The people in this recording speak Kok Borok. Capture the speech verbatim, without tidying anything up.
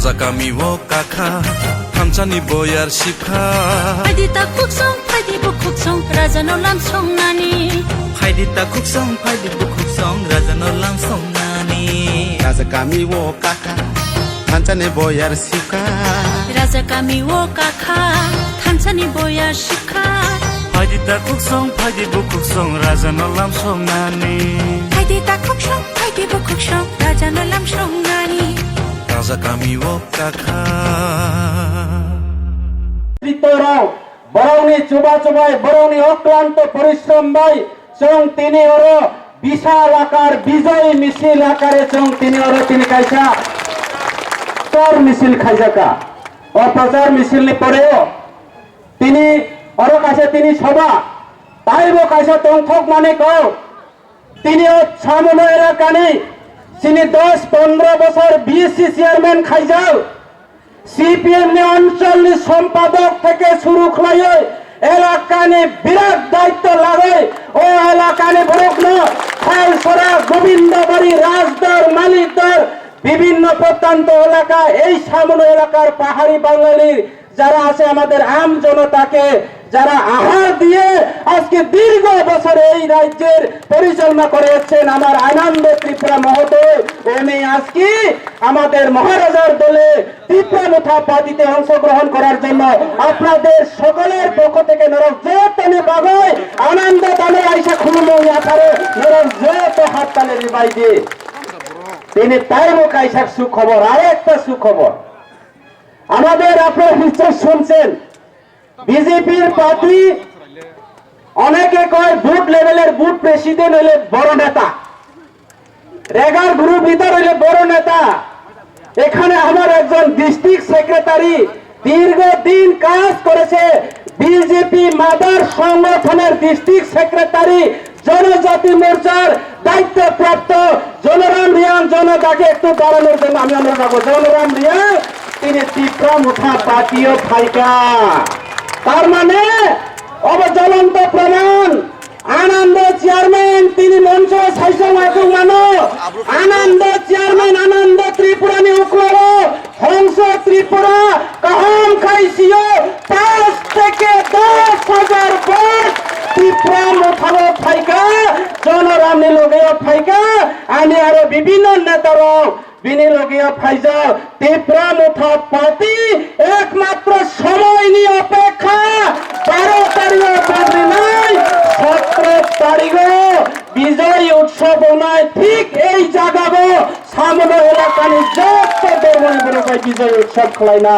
Raja kami o kakha, thansa ni boyar sipkha. Phaidi ta khuksong, phaidi bukhuksong, raja no lam songnani. Phaidi ta khuksong, phaidi bukhuksong, raja no lam songnani. Raja kami o kakha, thansa ni boyar sipkha. Raja kami o kakha, thansa ni boyar sipkha. Phaidi ta khuksong, phaidi bukhuksong, raja no lam songnani. Phaidi ta khuksong, phaidi bukhuksong, raja no lam songnani. Raja kami o kakha. Netrito rok, borokni chuba chubai, borokni oklanto porishrom bai, chwng tini oro bishal akar bijoy misil akare chwng tini oro tini kaisa prochar misil khaijakha. O prochar misil ni poreo tini oro kaisa tini soba, taibo kaisa tongthokmani kok. Tini o Samuno elakani chini dos pondro bosor B C chairman khaijak, C P M ni oncholni sompadok theke suru khlaiwi elakani birat daitto lagwi o elakani borokno Khailsora, Gobindabari, Rajdor, Malikdor, bibhinno protyanto elaka, ei Samuno elakar pahari Bangali যারা আছে আমাদের আম জনতাকে যারা আহার দিয়ে আজকে দীর্ঘ বছর এই রাজ্যের পরিচালনা করে যাচ্ছেন আমার আনন্দ ত্রিপুরা মহোদয়, উনি আজকে আমাদের মহারাজার দলে ত্রিপুরা মোথা পার্টিতে অংশগ্রহণ করার জন্য আপনাদের সকলের পক্ষ থেকে নরক জয়তনে বাগয় আনন্দ দানে আইসা খুলুমুং আঠারো নরক জয়ত হাততালি রিবাই দিয়ে তিনি তাইব কাইসাক সুখবর। আরেকটা সুখবর, আমাদের আপনারা নিশ্চয় শুনছেন, বিজেপির পার্টি অনেকে কয় বুথ লেভেলের বুথ প্রেসিডেন্ট হইলে বড় নেতা, রেগার গ্রুপ লিডার হইলে বড় নেতা। এখানে আমার একজন ডিস্ট্রিক্ট সেক্রেটারি দীর্ঘদিন কাজ করেছে বিজেপি মাদার সংগঠনের ডিস্ট্রিক্ট সেক্রেটারি জনজাতি মোর্চার দায়িত্বপ্রাপ্ত জনরাম রিয়াং জনতাকে একটু দাঁড়ানোর জন্য আমি অনুরোধ রাখবো। জনরাম রিয়াং তিনি ত্রিপুরা মুঠা পার্টিও ফাইকা। তার মানে অব জ্বলন্ত প্রমাণ আনন্দ চেয়ারম্যান তিনি মঞ্চ সাইসং আসুক মানো। আনন্দ চেয়ারম্যান আনন্দ ত্রিপুরানি উকলাও হংস ত্রিপুরা কাহাম খাইসিও পাঁচ থেকে দশ হাজার ভোট ত্রিপুরা মোথালো ফাইকা, জনরামনি লগেও ফাইকা, আমি আরো বিভিন্ন নেতারাও বিনি লগেও ফাইজা। ত্রিপুরা মোথা পার্টি একমাত্র সময়নি অপেক্ষা, বারো তারিখ বাদে নাই, সতেরো তারিখ বিজয় উৎসব নাই, ঠিক এই জায়গাবো সামনে এলাকানি যত ধর্মনি বড় ভাই বিজয় উৎসব খলাইনা।